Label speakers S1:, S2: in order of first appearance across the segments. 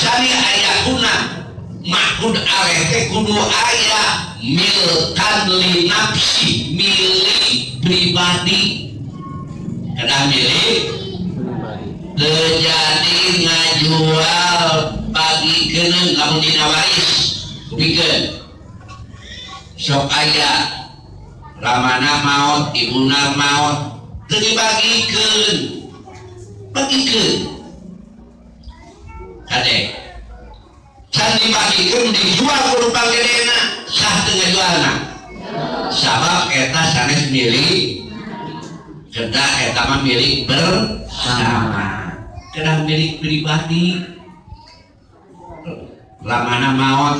S1: Asani aya kuna makud aleh teh kudu aya milkan li nafsi, milik pribadi. Kedah milik terjadi ngajual bagikeun lamun dina waris kupikeun sok aya ramana maot ibuna maot teu dibagikeun bagikeun kade can dibagikeun dijual ku nu panggedena sah teu ngajualna sabab eta sanes milik kedah eta mah milik bersama kedah milik pribadi. Ramana maot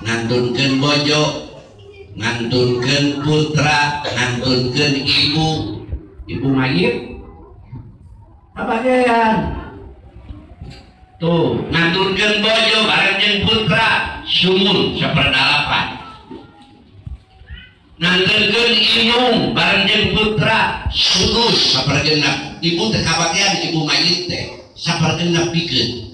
S1: ngantunkeun bojo ngantunkeun putra ngantunkeun ibu ibu mayit kabagean tuh ngantunkeun bojo bareng jeung putra sumun saperdalapan ngantunkeun indung bareng jeung putra sudus sapergenap ibu teh kabagean ibu mayit teh sapergenap pikeun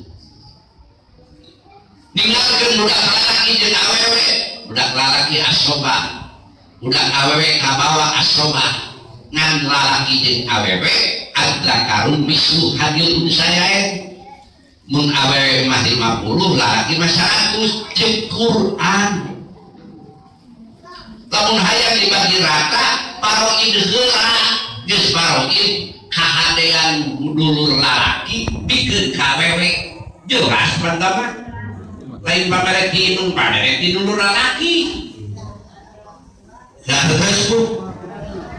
S1: ninggalkeun budak lalaki jeung awewe budak lalaki asobah budak awewe kabawa asobah ngan lalaki jeung awewe adzakaru mislu hadil unsayain mun awewe mah 50 lalaki mah 100 ceuk Quran. Lamun hayang dibagi rata paroid heula geus paroid kahadean dulur lalaki pikeun ka awewe jelas mantap lain pamere ti indung pamere ti dulur lalaki. Nah terus bu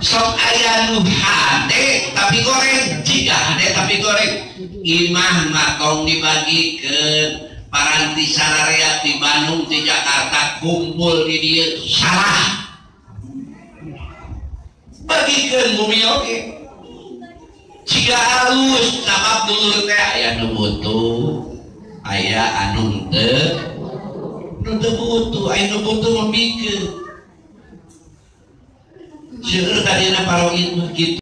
S1: sok aya nu hade tapi goreng jika hade tapi goreng imah mah tong dibagikeun paranti sararea di Bandung di Jakarta kumpul di dieu salah bagikeun bumi oge jika halus sabab dulur teh aya nu butuh aya anu teu nu teu butuh aya nu butuh mah pikeun seueur tadina paroid mah kitu.